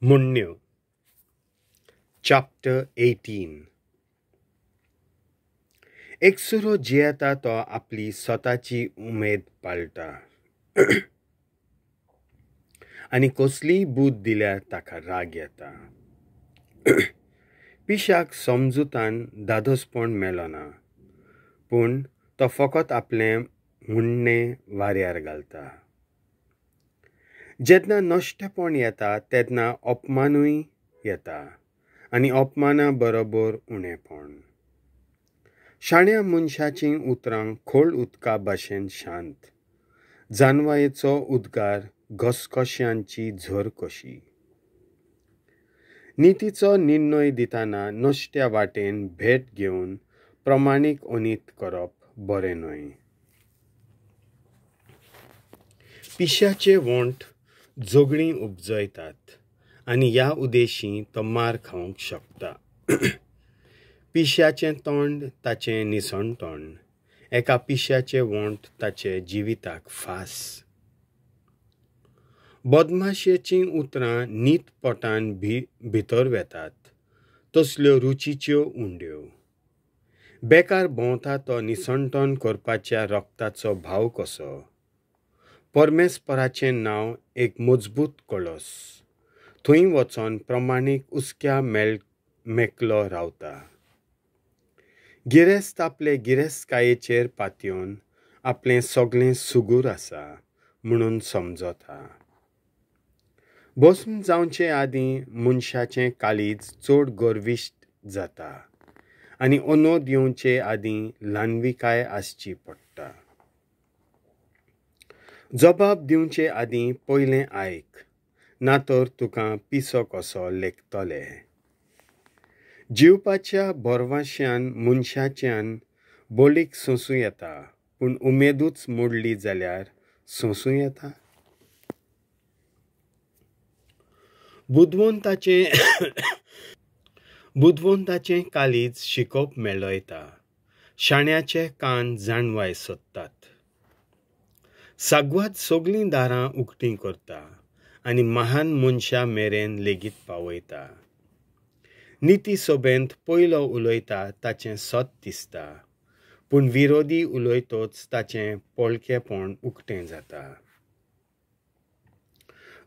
म्हणण्यो. Chapter 18. एकसुरो जियेता तो आपली स्वताची उमेद पाळटा आनी कसलीय बूद दिल्यार ताका राग येता. पिशाक समजुतान दादोसपण मेळना, पूण तो फकत आपलें म्हणणें वाऱ्यार घालता. जेन्ना नश्टेपण येता तेन्ना अपमानूय येता आनी अपमाना बरोबर उणेपण. शाण्या मनशाचीं उतरां खोल उदका भाशेन शांत, जानवायेचो उद्गार घसघश्यांची झर कशी. नितीचो निर्णय दितना नश्ट्या वाटेन भेट घेवन प्रमाणीक अनीत करप बरें न्हय. पिश्याचे वोंठ झगडीं उपजयतात आनी ह्या उदेशीं तो मार खावंक शकता. पिश्याचें तोंड ताचें निसणतोंड, एका पिश्याचें वोंठ ताचे जिविताक फास. बदमाशेचीं उतरां नीत पोटान भितर वेतात तसल्यो रुचीच्यो उंड्यो. बेकार भोंवता तो निसणटण करपाच्या रक्ताचो भाव कसो. परमेस्पराचें नांव एक मजबूत कळस, थंय वचोन प्रमाणीक हुस्क्या मेकलो रावता. गिरेस्त आपले गिरेस्तकायेचेर पातयेवन आपलें सगळें सुगूर आसा म्हणून समजता. भस्म जावचे आदीं मनशाचें काळीज चड गर्विश्ट जाता आनी अनोद येवचे आदीं ल्हानविकाय आसची पडटा. जबाब दिवचे आदीं पयलें आयक, ना तर तुका पिसो कसो लेखतले. जिवपाच्या भरवंशान मनशाच्यान बळीक सोंसूं येता, पूण उमेदूच मोडली जाल्यार सोंसूं येता? बुदवंताचें काळीज शिकोवप मेळयता, शाण्याचे कान जाणवाय सोदतात. सागवाद सगळीं दारां उक्तीं करता आनी महान मनशां मेरेन लेगीत पावयता. निती सोबेंत पयलो उलयता ताचें सत दिसता, पूण विरोधी उलयतच ताचें पोळकेपण उक्तें जाता.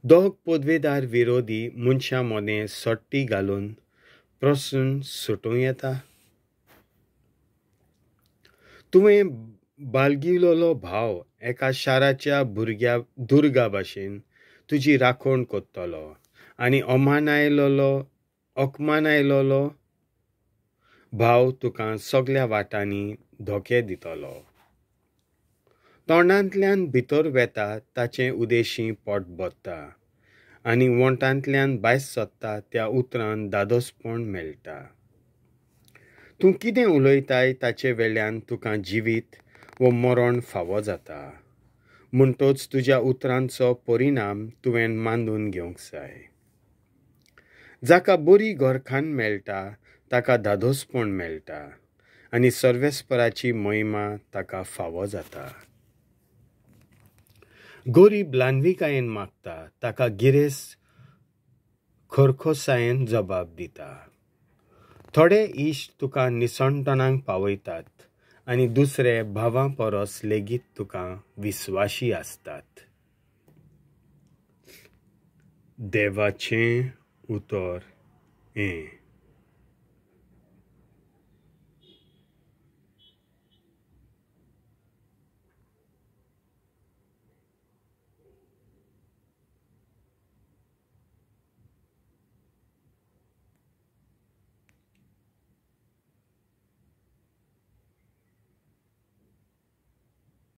दोग पदवेदार विरोधी मनशां मदें सट्टी घालून प्रस्न सुटूं येता? तुवें बाळगिलोलो भाव एका शाराच्या भुरग्या दुर्गा भाशेन तुजी राखण करतलो आनी अकमानायलोलो भाव तुका सगळ्या वाटांनी धोके दितलो. तोंडांतल्यान भितर वेता ताचें उदेशीं पोट भरता आनी वोंठांतल्यान भायर सरता त्या उतरान दादोसपण मेळटा. तूं कितें उलयताय ताचे वेल्यान तुका जिवीत वो मरण फावो जाता, म्हणटच तुज्या उतरांचो परिणाम तुवें मानून घेवंक जाय. जाका बरी घरखान मेळटा ताका दादोसपण मेळटा आनी सर्वेस्पराची महिमा ताका फावो जाता. गरीब ल्हानविकायेन मागता ताका गिरेस्त खरखोसायेन जबाब दिता. थोडे इश्ट तुका निसणटणाक पावयतात आनी दुसरे भावां परस लेगीत तुका विस्वाशी आसतात. देवाचें उतर हें.